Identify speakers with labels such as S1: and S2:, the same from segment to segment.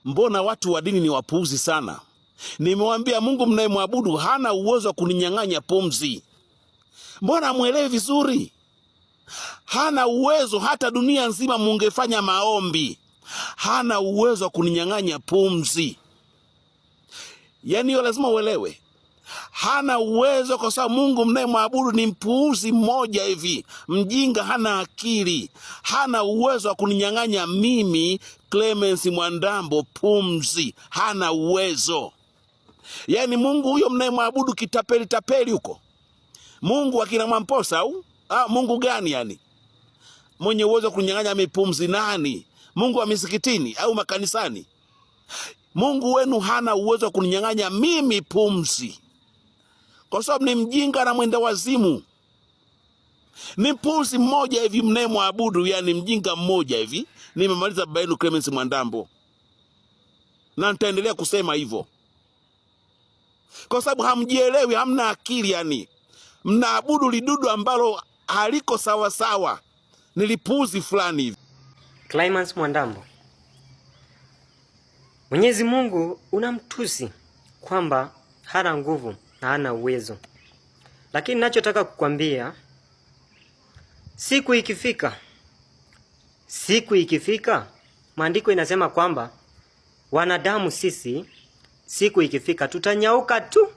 S1: Mbona watu wa dini ni wapuuzi sana? Nimewambia Mungu mnayemwabudu hana uwezo wa kuninyang'anya pumzi. Mbona mwelewi vizuri? Hana uwezo, hata dunia nzima mungefanya maombi, hana uwezo wa kuninyang'anya pumzi. Yaani hiyo lazima uelewe, hana uwezo kwa sababu Mungu mnayemwabudu ni mpuuzi mmoja hivi, mjinga, hana akili, hana uwezo wa kuninyang'anya mimi Clemence Mwandambo pumzi, hana uwezo. Yaani Mungu huyo mnayemwabudu kitapeli tapeli huko, Mungu akina Mwamposa au Mungu gani yani mwenye uwezo wa kunyang'anya mimi pumzi? Nani? Mungu wa misikitini au makanisani? Mungu wenu hana uwezo wa kuninyang'anya mimi pumzi, kwa sababu ni mjinga na mwenda wazimu. Ni mpuzi mmoja hivi mnayemwabudu, yani mjinga mmoja hivi. Nimemaliza baba yenu Clemence Mwandambo, na nitaendelea kusema hivyo kwa sababu hamjielewi, hamna akili, yani mnaabudu lidudu ambalo haliko sawasawa, ni lipuzi fulani hivi.
S2: Clemence Mwandambo, Mwenyezi Mungu unamtusi kwamba hana nguvu na hana uwezo, lakini ninachotaka kukwambia, siku ikifika, siku ikifika, maandiko inasema kwamba wanadamu sisi, siku ikifika tutanyauka tu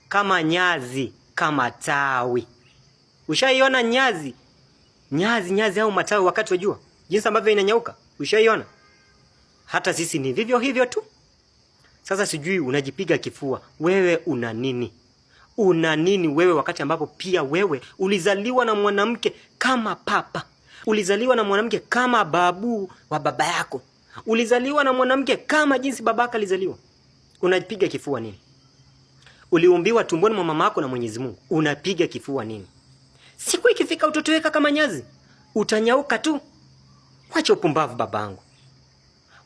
S2: kama nyazi, kama tawi. Ushaiona nyazi? Nyazi, nyazi au matawi wakati wa jua, jinsi ambavyo inanyauka, ushaiona? Hata sisi ni vivyo hivyo tu. Sasa sijui unajipiga kifua, wewe una nini? Una nini wewe, wakati ambapo pia wewe ulizaliwa na mwanamke kama papa, ulizaliwa na mwanamke kama babu wa baba yako, ulizaliwa na mwanamke kama jinsi babaka alizaliwa. Unajipiga kifua nini? Uliumbiwa tumboni mwa mama yako na Mwenyezi Mungu, unapiga kifua nini? Siku ikifika utotoweka kama nyazi, utanyauka tu. Wacha upumbavu babangu,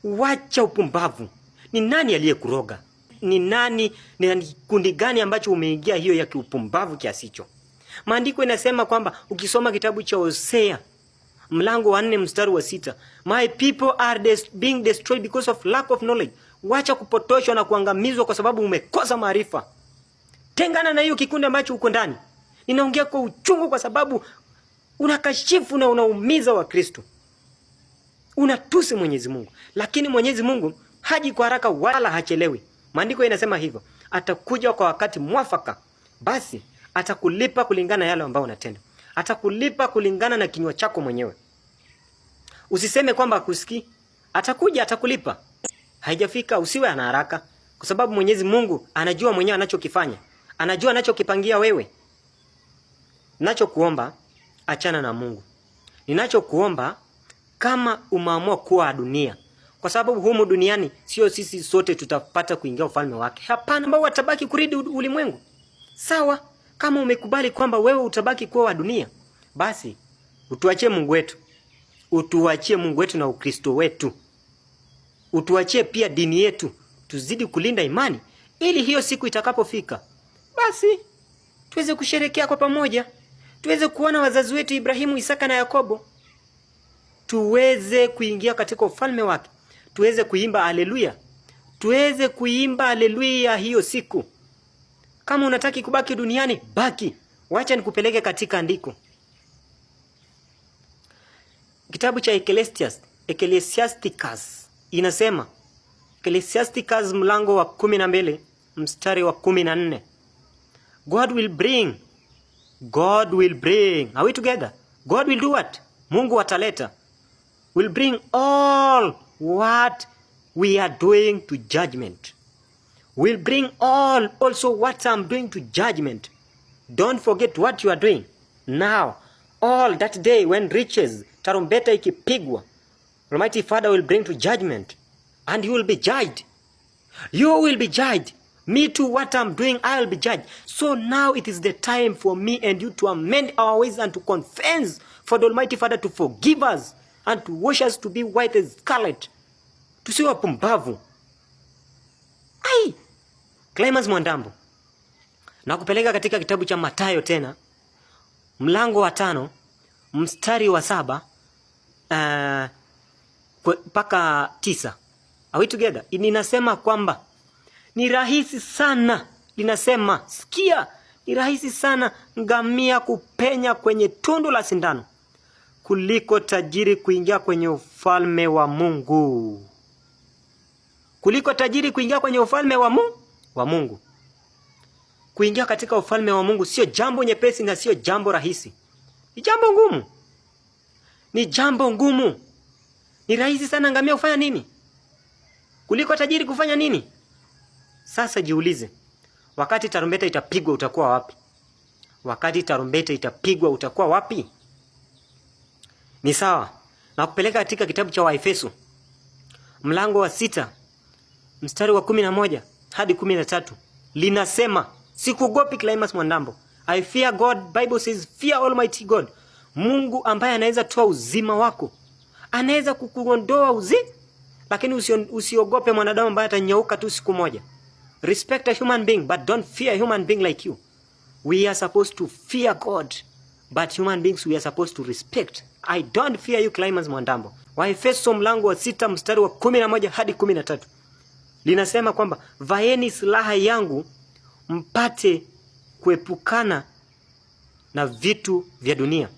S2: wacha upumbavu. Ni nani aliyekuroga? Ni nani? Ni kundi gani ambacho umeingia hiyo ya kiupumbavu kiasi hicho? Maandiko inasema kwamba ukisoma kitabu cha Hosea mlango wa 4 mstari wa 6, my people are being destroyed because of lack of knowledge. Wacha kupotoshwa na kuangamizwa kwa sababu umekosa maarifa. Tengana na hiyo kikundi ambacho uko ndani. Ninaongea kwa uchungu kwa sababu unakashifu na unaumiza Wakristo, unatusi Mwenyezi Mungu, lakini Mwenyezi Mungu haji kwa haraka wala hachelewi. Maandiko inasema hivyo, atakuja kwa wakati mwafaka, basi atakulipa kulingana na yale ambayo unatenda, atakulipa kulingana na kinywa chako mwenyewe. Usiseme kwamba hakusikii. Atakuja, atakulipa. Haijafika, usiwe ana haraka, kwa sababu Mwenyezi Mungu anajua mwenyewe anachokifanya, anajua anachokipangia wewe. Ninachokuomba, achana na Mungu. Ninachokuomba, kama umeamua kuwa dunia, kwa sababu humu duniani sio sisi sote tutapata kuingia ufalme wake. Hapana, ambao watabaki kuridi ulimwengu. Sawa, kama umekubali kwamba wewe utabaki kuwa wa dunia, basi utuachie Mungu wetu, utuachie Mungu wetu na Ukristo wetu, utuachie pia dini yetu, tuzidi kulinda imani, ili hiyo siku itakapofika, basi tuweze kusherekea kwa pamoja, tuweze kuona wazazi wetu Ibrahimu, Isaka na Yakobo, tuweze kuingia katika ufalme wake, tuweze kuimba haleluya, tuweze kuimba haleluya hiyo siku. Kama unataki kubaki duniani, baki. Wacha nikupeleke katika andiko, kitabu cha Ecclesiasticus inasema, Ecclesiasticus mlango wa 12 mstari wa 14, God will bring, God will bring, are we together? God will do what? Mungu ataleta, will bring all what we are doing to judgment. Will bring all also what I'm doing to judgment. Don't forget what you are doing now. All that day when riches, tarumbeta ikipigwa, Almighty Father will bring to judgment, and you will be judged. You will be judged. Me too, what I'm doing, I will be judged. So now it is the time for me and you to amend our ways and to confess for the Almighty Father to forgive us and to wash us to be white as scarlet. Tusiwe wapumbavu. Ai! Clemens Mwandambo, nakupeleka katika kitabu cha Mathayo tena mlango wa 5 mstari wa 7 mpaka 9. Are we together? Ninasema kwamba ni rahisi sana, linasema sikia, ni rahisi sana ngamia kupenya kwenye tundu la sindano kuliko tajiri kuingia kwenye ufalme wa Mungu, kuliko tajiri kuingia kwenye ufalme wa Mungu. Kuingia katika ufalme wa Mungu sio jambo nyepesi na sio jambo rahisi, ni jambo ngumu, ni jambo ngumu. Ni rahisi sana ngamia kufanya nini kuliko tajiri kufanya nini? Sasa jiulize, wakati tarumbeta itapigwa utakuwa wapi? Wakati tarumbeta itapigwa utakuwa wapi? Ni sawa na kupeleka katika kitabu cha Waefeso mlango wa 6 mstari wa 11 hadi 13, linasema, sikuogopi Clymas Mwandambo, I fear God. Bible says fear Almighty God. Mungu ambaye anaweza toa uzima wako, anaweza kukuondoa lakini usiogope mwanadamu ambaye atanyauka tu siku moja. Respect a human being but don't fear a human being like you. We are supposed to fear God, but human beings we are supposed to respect. I don't fear you, Clymas Mwandambo. Waefeso mlango wa 6 mstari wa 11 hadi 13 linasema kwamba vaeni silaha yangu mpate kuepukana na vitu vya dunia,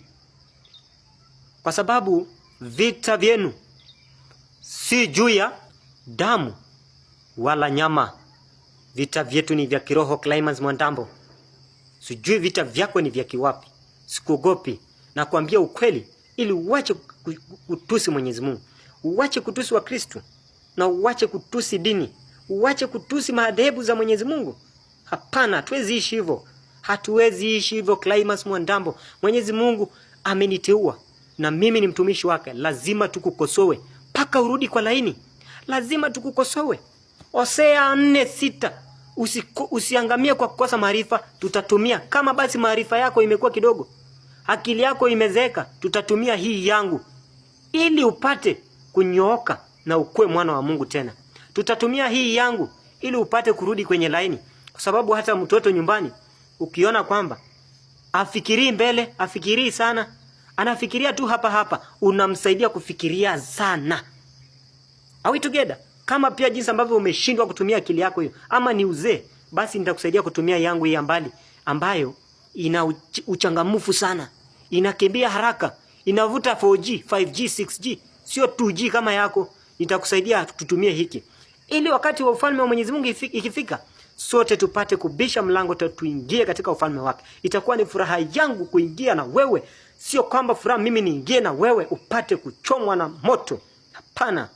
S2: kwa sababu vita vyenu si juu ya damu wala nyama. Vita vyetu ni vya kiroho. Clymas Mwandambo, sijui vita vyako ni vya kiwapi. Sikuogopi na kuambia ukweli, ili uache kutusi Mwenyezi Mungu, uache kutusi wa Kristo na uache kutusi dini, uache kutusi madhehebu za Mwenyezi Mungu. Hapana, hatuwezi ishi hivyo, hatuwezi ishi hivyo. Clymas Mwandambo, Mwenyezi Mungu ameniteua na mimi ni mtumishi wake. Lazima tukukosoe mpaka urudi kwa laini, lazima tukukosoe. Hosea 4:6, usiangamie kwa kukosa maarifa. Tutatumia kama basi maarifa yako imekuwa kidogo, akili yako imezeeka, tutatumia hii yangu ili upate kunyooka na ukue mwana wa Mungu tena. Tutatumia hii yangu ili upate kurudi kwenye laini, kwa sababu hata mtoto nyumbani ukiona kwamba afikirii mbele, afikirii sana, anafikiria tu hapa hapa, unamsaidia kufikiria sana. Are we together? Kama pia jinsi ambavyo umeshindwa kutumia akili yako hiyo, ama ni uzee, basi nitakusaidia kutumia yangu hii ya mbali, ambayo ina uchangamfu sana, inakimbia haraka, inavuta 4G, 5G, 6G, sio 2G kama yako. Nitakusaidia tutumie hiki ili wakati wa ufalme wa Mwenyezi Mungu ikifika, sote tupate kubisha mlango, tuingie katika ufalme wake. Itakuwa ni furaha yangu kuingia na wewe, sio kwamba furaha mimi niingie na wewe upate kuchomwa na moto. Hapana.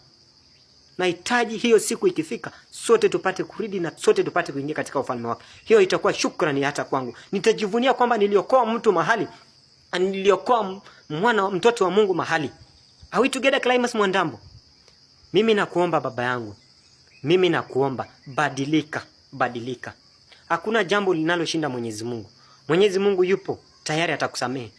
S2: Nahitaji hiyo siku ikifika, sote tupate kuridi na sote tupate kuingia katika ufalme wake. Hiyo itakuwa shukrani hata kwangu. Nitajivunia kwamba niliokoa mtu mahali, niliokoa mwana mtoto wa Mungu mahali. Are we together, Clymas Mwandambo? Mimi nakuomba baba yangu, mimi nakuomba badilika, badilika. Hakuna jambo linaloshinda Mwenyezi Mungu. Mwenyezi Mungu yupo tayari, atakusamehe.